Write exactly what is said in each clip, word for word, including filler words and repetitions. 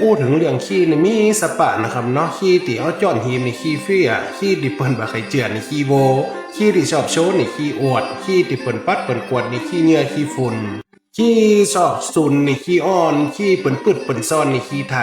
อู้เถิงเรื่องขี้นี่มีสะปะนะครับเนาะ ขี้ตี้เอาจ้อนหีบนี่ขี้เฟี้ย ขี้ตี้เปิ้นบ่ใค่เจื้อนี่ขี้โว ขี้ตี้ชอบโชว์นี่ขี้อวด ขี้ตี้เปิ้นปัดเปิ้นกวาดนี่ขี้เหงื่อขี้ฝุ่น ขี้ซอกสุนนี่ขี้อ้อน ขี้เปิ้นปืดเปิ้นซ่อนนี่ขี้ไถ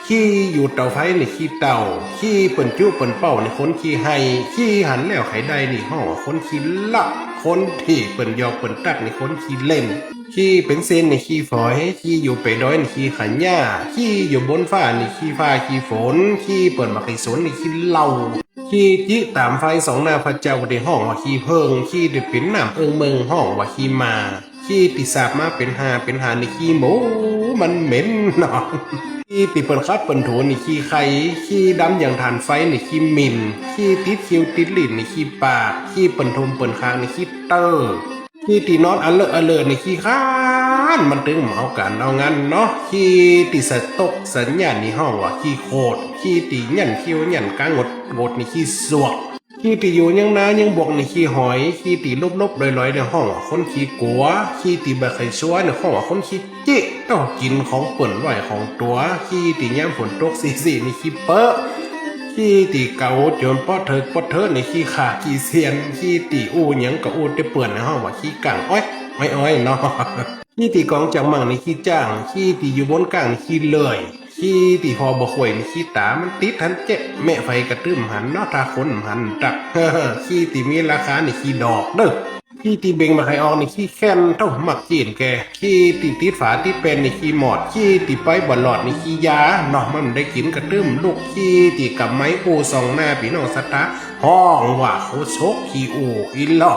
ขี้อยู่เตาไฟนี่ขี้เต้า ขี้เปิ้นจุเปิ้นเป้านี่คนขี้ไห้ ขี้หันแล้วใค่ได้นี่ฮ้องว่าคนขี้ลัก คนตี้เปิ้นหยอกเปิ้นตั๊กนี่คนขี้เล่น ขี้เป๋นเซนนี่ขี้ฝอย ขี้อยู่เป๋ดอยนี่ขี้ขะหญ้า ขี้อยู่บนฟ้านี่ขี้ฟ้าขี้ฝน ขี้เปิ้นบ่ใค่สนนี่ขี้เหล้า ขี้จิต๋ามไฟส่องหน้าพระเจ้าตี้ฮ้องว่าขี้เผิ้ง ขี้ตี้เป๋นน้ำเอิงเมิงฮ้องว่าขี้หม่า ขี้ตี้สาบมาเป๋นห่าเป๋นหานี่ขี้หมู มันเหม็นเนาะ ขี้ตี้เปิ้นขัดเปิ้นถูนี่ขี้ไข่ ขี้ดำอย่างถ่านไฟนี่ขี้หมิ่น ขี้ติดคิ้วติดลิ้นนี่ขี้ปาก ขี้เปิ้นถมเปิ้นคางนี่ขี้เต๊อ ขี้ตี้นอนอะเลอะอะเลอะนี่ขี้คร้าน มันตึงบ่เอาก๋านเอางานเนาะ ขี้ตี้สะตกสะหยั้นนี่ฮ้องว่าขี้โขด ขี้ตี้หยั้นคิ้วหยั้นกางงดงดนี่ขี้สวก ขี้ตี้อยู่เยื้องนาเยื้องบกนี่ขี้หอย ขี้ตี้ลบๆลอยๆนี่ฮ้องว่าคนขี้กั๋ว ขี้ตี้บ่ใค่ซัวนี่ฮ้องว่าคนขี้จิ ต้องกิ๋นของเปิ้นไหว้ของตั๋ว ขี้ตี้ยามฝนตกซี้ๆนี่ขี้เป๊อะ ขี้ตี้เก๋าจ๋นป๊อดเถิกป๊อดเถิกนี่ขี้ข้าขี้เซียน ขี้ตี้อู้หยังก็อู้แต่เปื้อนนี่ฮ้องว่าขี้ก้างอ้อยอ้อยๆเนาะ ขี้ตี้ก๋องจักมั่งนี่ขี้จ้าง ขี้ตี้อยู่บนก้างนี่ขี้เลื่อย ขี้ตี้ผ่อบ่ค่อยนี่ขี้ต๋า มันติดหั้นเจ๊ะ แมะใผก็ตึมหันเนาะ ถ้าคนบ่หันตั๊ก ขี้ตี้มีราคานี่ขี้ดอกเน่อ ขี้ตี้เบ่งบ่ใค่ออกนี่ขี้แค้น เต้ามักจีนแก่ ขี้ตี้ติดฝาติดแป้นนี่ขี้หมอด ขี้ตี้ไปบ่รอดนี่ขี้ยาเนาะ มันได้กิ๋นกระตึ้มลุก ขี้ตี้กำไม้อู้ส่องหน้าปี้น้องศรัทธา ฮ้องว่าโคชกขี้อู้อี้ลอ